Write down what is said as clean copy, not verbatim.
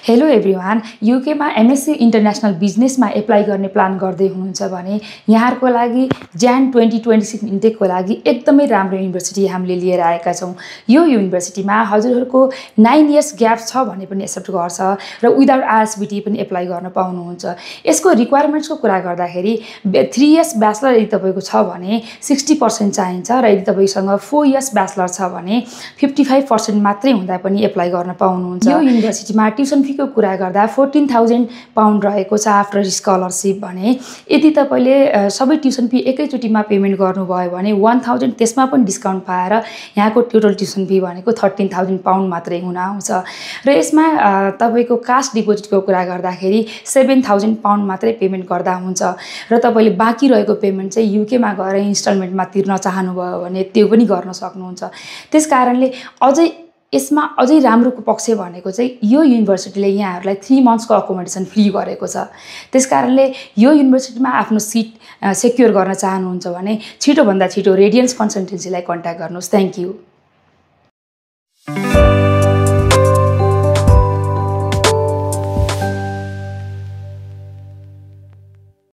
Hello everyone, युकेमा MSc international बिजनेसमा apply गर्ने plan गर्दै हुनुहुन्छ भने यहाँहरूको लागि जान 2026 इन्टेकको लागि एकदमै राम्रो युनिभर्सिटी हामीले लिएर आएका छौँ। यो युनिभर्सिटीमा हजुरहरूको 9 इयर्स ग्याप छ भने पनि एक्सेप्ट गर्छ र विदाउट आरएसबिटी पनि एप्लाई गर्न पाउनुहुन्छ। यसको रिक्वायरमेन्ट्सको कुरा गर्दाखेरि 3 इयर्स ब्याचलर यदि तपाईँको छ भने 60% चाहिन्छ र यदि तपाईँसँग 4 इयर्स ब्याचलर छ भने 55% मात्रै हुँदा पनि एप्लाई गर्न पाउनुहुन्छ। यो युनिभर्सिटीमा ट्युसन फीको कुरा गर्दा 14,000 पाउन्ड रहेको छ आफ्टर स्कलरसिप भने यदि तपाईँले सबै ट्युसन फी एकैचोटिमा पेमेन्ट गर्नुभयो भने 1,000 त्यसमा पनि डिस्काउन्ट पाएर यहाँको टोटल ट्युसन फी भनेको 13,000 पाउन्ड मात्रै हुन आउँछ र यसमा तपाईँको कास्ट डिपोजिटको कुरा गर्दाखेरि 7,000 पाउन्ड मात्रै पेमेन्ट गर्दा हुन्छ र तपाईँले बाँकी रहेको पेमेन्ट चाहिँ युकेमा गएर इन्स्टलमेन्टमा तिर्न चाहनुभयो भने त्यो पनि गर्न सक्नुहुन्छ। त्यसकारणले यसमा अझै राम्रोको पक्ष भनेको चाहिँ यो युनिभर्सिटीले यहाँहरूलाई 3 मन्थ्सको अकोमोडेसन फ्री गरेको छ। त्यसकारणले यो युनिभर्सिटीमा आफ्नो सिट सेक्योर गर्न चाहनुहुन्छ भने छिटोभन्दा छिटो रेडियन्स कन्सल्टेन्सीलाई कन्ट्याक्ट गर्नुहोस्। Thank you.